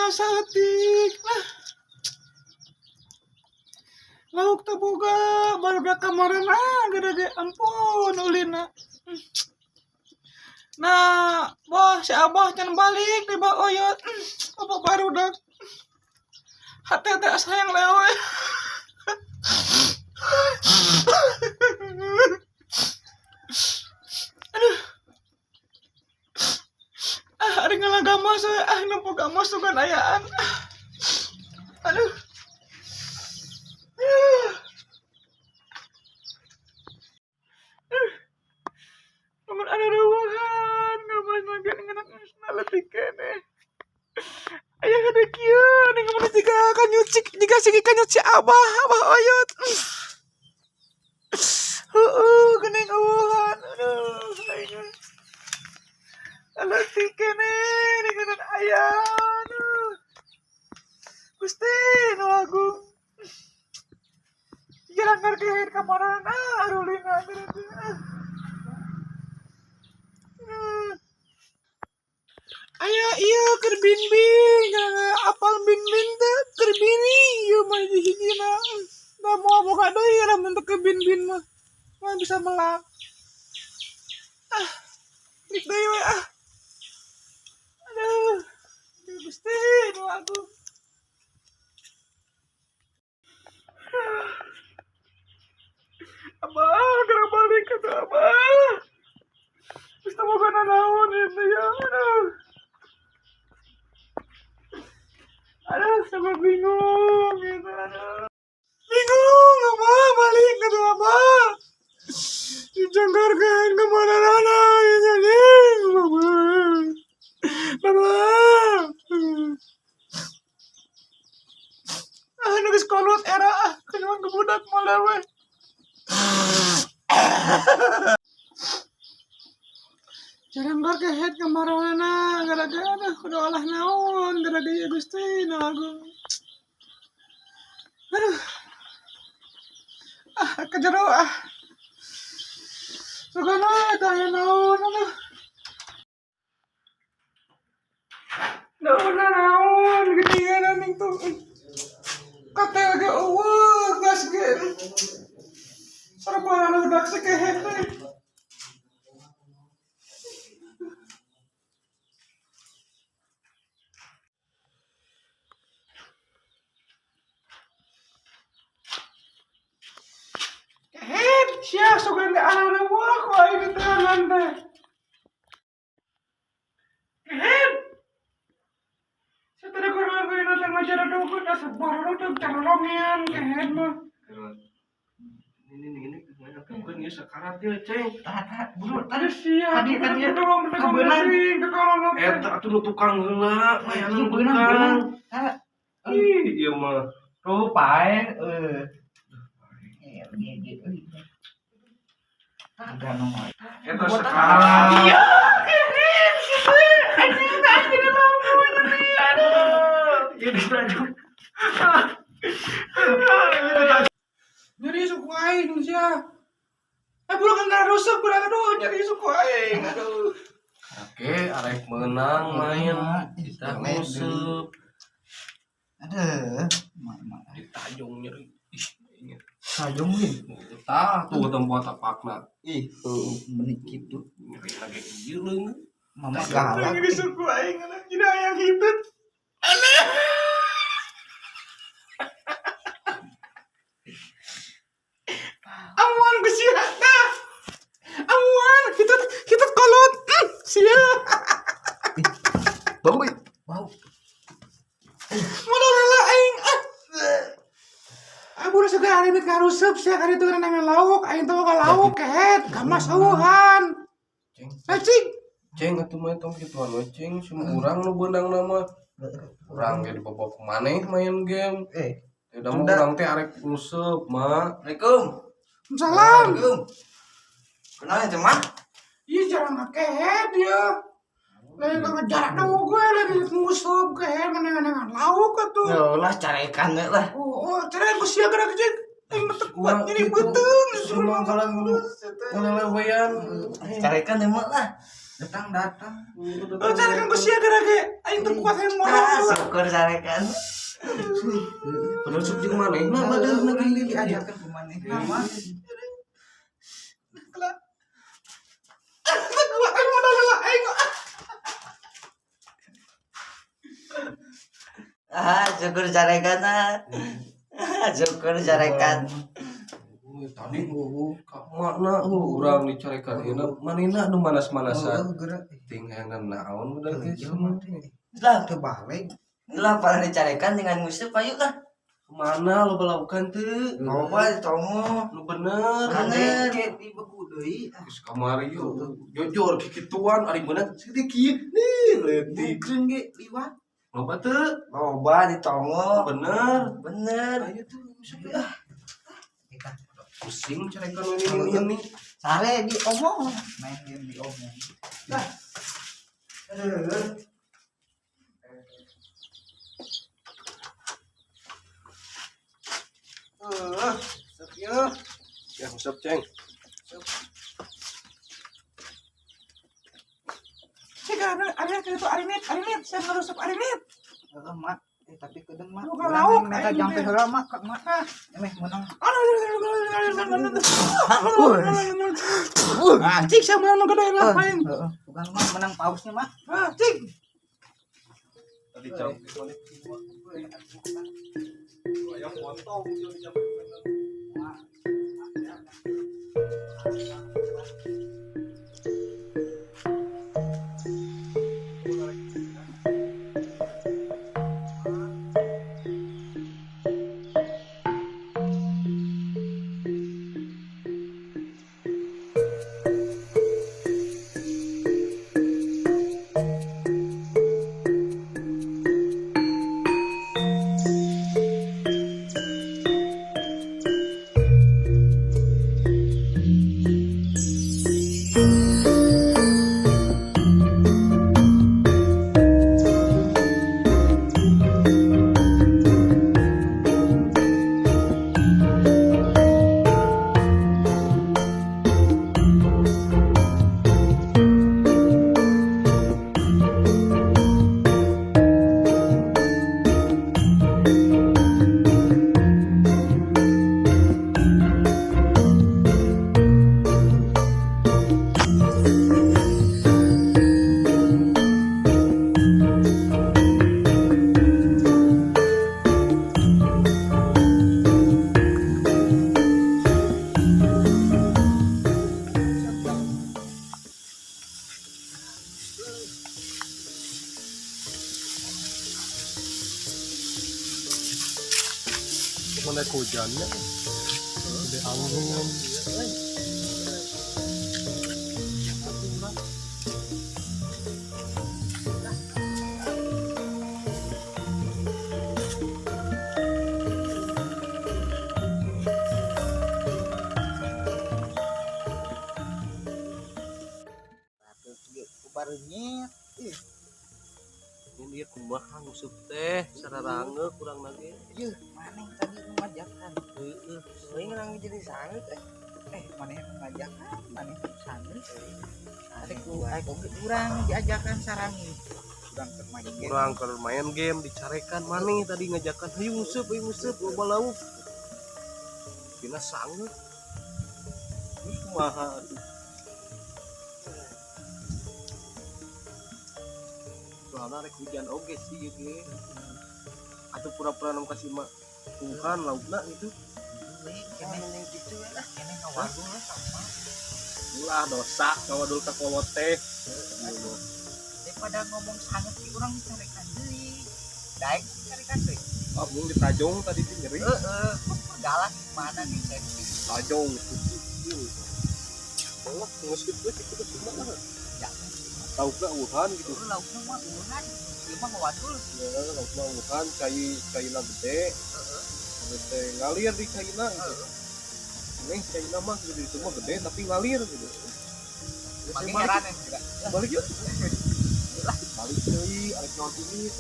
Saeutik. Ah. Lauk teu boga, barudak kamarana gede ge ampun ulina. Nah, boh si Abah can balik di bawah oyot. Apa barudak. Hati teh sayang lewe. Aduh. Ah, ari ngalagamas we, ah nempo gamas sugan ayaan. Aduh. Lamun ada reueuhan gamas mah ge ngeunah leutik keneh. Aya gede kieu ning mun jiga kanyucik jiga sigi kanyut si Abah, Abah oyot. Heueuh geuning eueuhan. Aduh, aing. Leutik keneh ning ngeunah aya. Aduh. Gusti nu agung. Jarang kehed kamarana arulina berarti. Aya ieu keur bin-bin, apal bin-bin teh keur bini ieu mah hiji-hijina. Da moal boga deui lamun teu ke bin-bin mah. Moal bisa melak. Ah, rik deui we ah. Aduh. Aduh Gusti nu agung. Abah, geura balik atuh Abah. Geus teu boga nanaon ieu teh ya. Aduh. Aduh, sampai bingung gitu. Aduh. Bingung, Abah, balik atuh Abah. Dijangkarkeun ka mana-mana gitu anjing. Abah. Abah. Ah, nu geus kolot era ah, kenyuan ke budak moal we. Jarang kehed ka marana gara-gara aduh kudu olah naon gara-gara ieu Gusti nu agung. Aduh. Ah, ka jero ah. Sugana teh aya naon aduh. Naon naon geuningan anjing tuh. Katel ge eueuh gas ge. Sareng barudak sakehed teh. Kehed sia sugan ge arareuweuh ku aing diteangan teh. Kehed. Sia teh kudu teh ngajaredukeun asa barudak carolongean kehed mah. Ini bukan ieu sakarat ieu, Ceng. Tah, buru tadi Aduh sia, Tadi tadi tolong kabeunang. Eta atuh nu tukang heula, mayanan beunang tukang. beunang. Tah, Ih, ieu mah. tuh pae euy. Gitu. Ada nomor. Eta sakarat. Iya, kehed sia teh. Anjing teh anjing lamun aduh. Ieu ditajuk. Nyeri suku aing sia. Eh bukan kan rusak bukan aduh nyeri suku aing aduh. Oke, arek menang main. Kita nguseup. Aduh, mak Ditajong nyeri. Ih, inget. Sajong win. Tah, tuh tempat tapakna. Ih, menik kitu. Nyeri lagi ieu leungeun. Mama galak. Nyeri suku aing aduh jadi hayang hitut. Amuan geus sia tah. Amuan hitut hitut kolot. Sia. Bau, bau. Mun rela aing ah. Abu segala hari ini karusep sia kali itu nengan lauk aing teh boga lauk kehed gamas eueuhan. Ceng, Cing. ceng atuh mah tong kituan we, ceng. Sum urang nu beunang nama. Urang ge dibawa ku maneh main game. Eh, Udah mah urang teh arek nguseup, mah. Assalamualaikum. Salam. Assalamualaikum. Kenal ya cuman? Ih jarang kehed ya. Lain ngejarak dong gue lagi nguseup kehed menengan-nengan lauk atuh. Lah carekan we lah. Oh, oh, cara gue sia gerak cek. Aing mah teu kuat nyeri beuteung. Semua kalah ngelelewean. Carekan emang lah. Datang datang. Oh, carekan ku sia gara ge aing teu kuat hayang modal. Ah, syukur carekan. Padahal sok jeung manehna badeurna ge Diajarkan ku manehna mah. Teu kuat aing modal heula aing. Ah, syukur carekan ah. Ah, syukur carekan. Tadi ka mana urang dicarekan ieu manehna nu manas-manasan. Heueuh geura. Ting hayang naon udah Heueuh geus. mah teh. Lah, Teu balik. lah para dicarekan dengan nguseup ayo lah. Kemana lo balaukan teu? Loba tongo. Nu bener. Bener. Kade di beku deui. Geus kamari yo jojor kikituan ari beunang saeutik kieu nih leutik. Mungkin ge liwat. Loba teu? Loba di tongo. Bener. Bener. Ayo tuh nguseup ah. Eta Pusing carekan ini. sare diomong, main game diomong. Lah. Aduh. Sep ya. Ya nguseup ceng. Cik ada itu arinit, arinit, saya ngerusup arinit. Heeh, mak. Eh, tapi kedeung mak. Bukan lauk, Meta aing jampe teh. heula mak, kak mak. Emeh menang. Ah, cik saya menang gede lah paling. Heeh, bukan mak menang pausnya mak. Ah, cik. Tadi jampe mana? Ayam montong jadi jampe. Mana hujannya? Gede angin. Barunya Ini dia kumaha nguseup teh sararange kurang lagi. ieu maneh tadi nu ngajakan. Heeh. Aing nang jadi sangut eh. Eh, maneh nu ngajakan, maneh nu sangut. Ade ku aing oge urang diajakan sarangi. Urang keur main game. Kurang keur main game dicarekan maneh tadi ngajakan hayu nguseup loba lauk. Dina sangeut. Terus kumaha atuh? Soalna rek hujan oge sih ieu ge. Atau pura-pura nu kasih mah Tuhan laukna gitu. Kene gitu ya lah. kene ngawadul lah sama. Ulah dosa ngawadul ka kolot teh. Daripada ngomong sangat ki urang carekan deui. Daek carekan deui. Ah, mung ditajong tadi teh nyeri. Heeh, galak mana nih safety. Tajong. Oh, geus kitu kitu kumaha? Ya. Laukna uhan gitu. Lu laukna mah uhan, ieu mah ngawadul. Ya, laukna uhan cai caina gede. Heeh. Terus teh ngalir di caina gitu. Aneh caina mah gitu itu mah gede tapi ngalir gitu. Ya, Mangke saya balik, heranen geura. balik yuk. Balik deui, arek nyawa duit.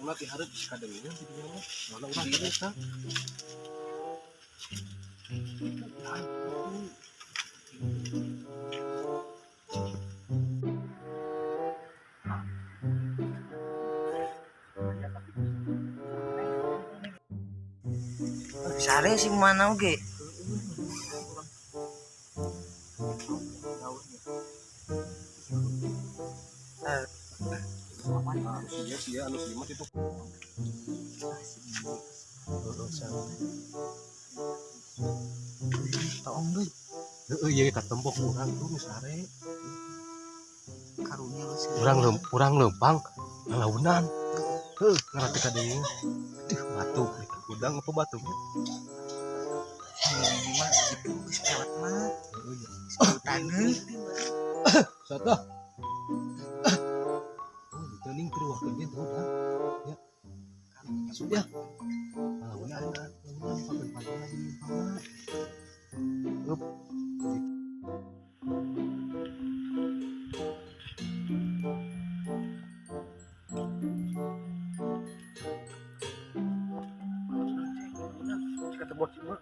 Saungna ti hareup geus kadengeun di dieu mah. Mana urang teh eta? Sare sih mana oge. Anu sia sia anu sia mah itu. Toong deui. Heeh, ieu katembok urang tuh nu sare. Karunya geus. Urang leumpang lalaunan. Heuh, ngarti kadengeun. Duh, batu udang apa batu? Ini mah gitu geus lewat mah. Heeh, ya. Geus bau taneuh. Satu. Oh, ditening keluarkeun dia tuh dah. Ya. Asup ya. Lalaunan, lalaunan pagen-pagen lagi leumpangna. Up. Kata bot mah.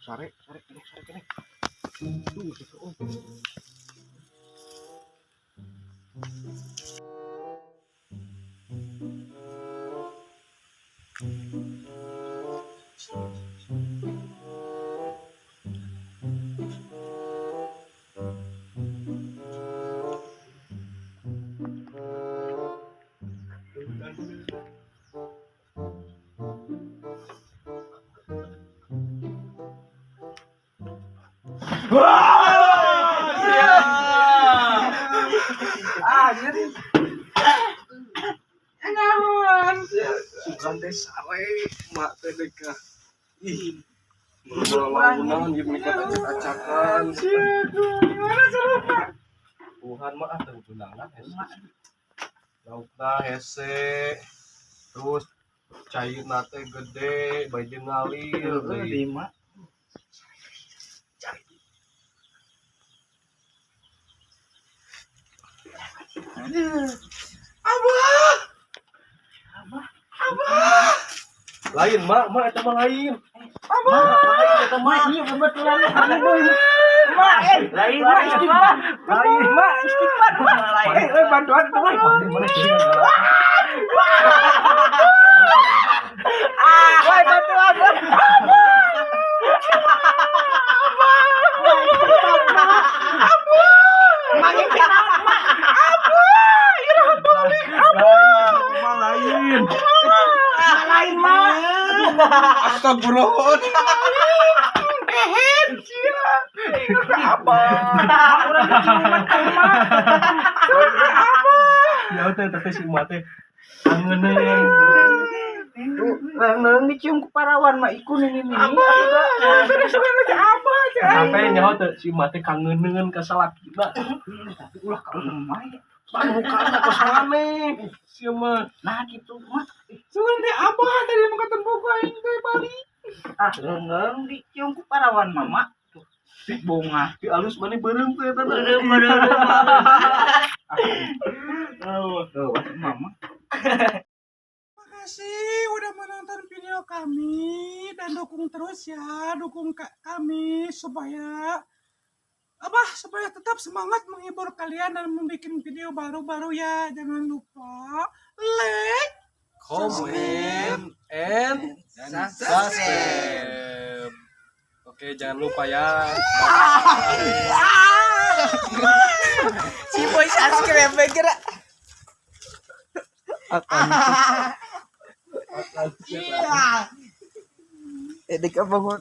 Sare, sare, kene, sare, kene. Duh, gitu, oh. Sugan teh sare, mak teh deuk. Ih. Launan ieu mereka acak-acakan. Gimana seru, Pak? Tuhan mah ah teu beunangna hese. Laukna hese. Terus cairna teh gede, bae jeung ngalir deui. Lima. Lain mak, mak eta mah lain. Abah. Lain eta mah. Iya kebetulan Mak, eh, lain mak istighfar. Lain mak istighfar. Eh, eh bantuan tuh. Woi, bantuan. Lain. Lain mak. Astagfirullah. Ehem, sia. Apa? Ya teh teh si emak teh angeun. Leung dicium ku parawan mah ikun ini nih. Sudah apa? Sampai nyaho teh si emak teh kangeneun ka salakina. Tapi ulah ka emak. Pan mukana kos maneh. Si mah. Nah gitu mah. Sugan teh apa tadi mau ketemu ku aing teh balik. Ah, leung dicium ku parawan mama. Tuh, bunga. Di alus maneh beureum teh eta. Beureum, beureum. Oh. Tuh, mama. Makasih udah menonton video kami dan dukung terus ya, dukung kami supaya apa? Supaya tetap semangat menghibur kalian dan membuat video baru-baru ya. Jangan lupa like, Comment and subscribe. Oke, jangan lupa ya. Si boy subscribe gerak. Iya. Eh, dek bangun.